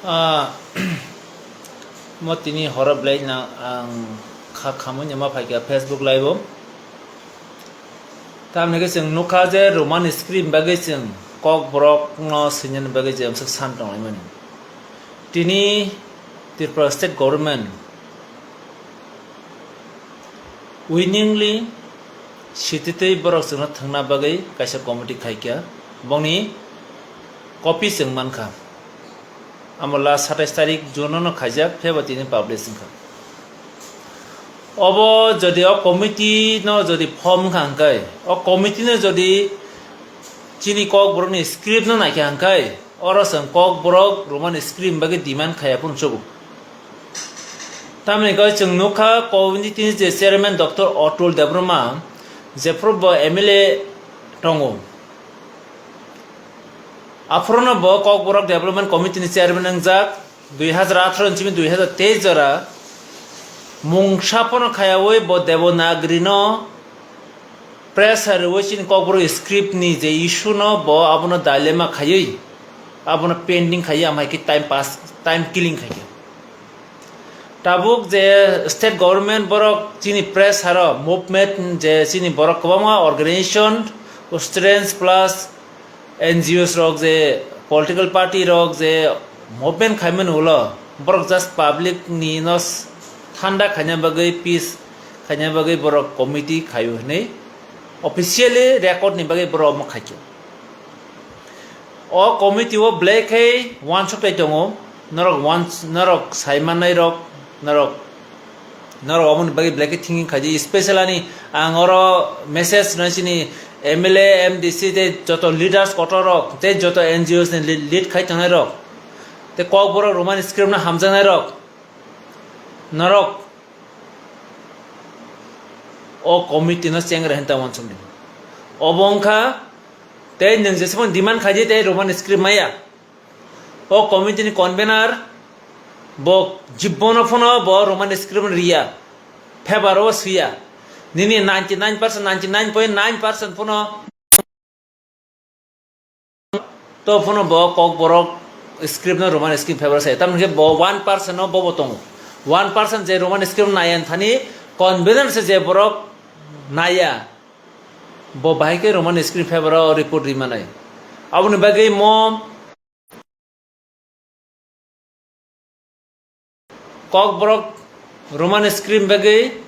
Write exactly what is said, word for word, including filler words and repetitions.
Ah, mo tini horo belai na ang kha khamui no ma phaikha Facebook live o. Tamni khe chwng nukha je Roman script bagwi chwng Kokborok no swinani bagwi je amswk san tonglaimani. Tini Tripura state government willingly sititwi borok chwngno thwngna bagwi kaisa committee khaikha, bongni copy chwng mankha. Amo last satais tarik June no khaijak, phebo tini publish wngkha. Obo jodi o committee no jodi form wngkha hwnkhe, o committee no jodi chini Kokborokni script no naikha hwnkhe, oro chwng Kokborok Roman script bagwi demand khaiya phano chubuk. Tamni hwnkhe chwng nukha committee ni je chairman Doctor Atul Debbarma, jephru bo M L A tongo. Aphuru no bo Kokborok Development Committee ni chairman wngjak, dui hazar atharo ni simi dui hazar teis jora mungsa phano khayaui bo Devanagari no pressure rwui chini Kokborok script ni je issue no bo abono dilemma khaiwi, abono pending khaiwi, amhai khe time pass, time killing khaikha. Tabuk je state government borok chini press haro movement je chini borok kwbangma organization, students plus N G Os rok je political party rok je movement khaimani ulo borok just public ni no s-, thanda khaina bagwi, peace khaina bagwi borok committee khaio hinwi officially record ni bagwi borok omo khaikhe. O committee o belai khe uansuk tei tongo, norok uans-, norok sai mannai rok, norok, norok omoni bagwi belai khe thinking khaidi, special ani ang oro message rwnai chini M L A, M D C tei joto leaders kotor rok tei joto N G Os ni lead, lead khai tongnai rok tei Kokborok Roman script no hamjaknai rok, norok o committee no chengre hinta uansukdi. Obo wngkha tei nwng jesukmani demand khaidi tei Roman script maya. O committee ni convener bo jibbono phano bo Roman script no riya, paper o swiya. Nini ninety nine percent, ninety nine point nine percent phano to phano bo Kokborok script no Roman script paper o sai. Tamni khe bo one percent no bobo tongo. One percent je Roman script naya thani convener se je borok naya. Bo bahai khe Roman script paper o report ri manai. Aboni bagwi mo Kokborok Roman script bagwi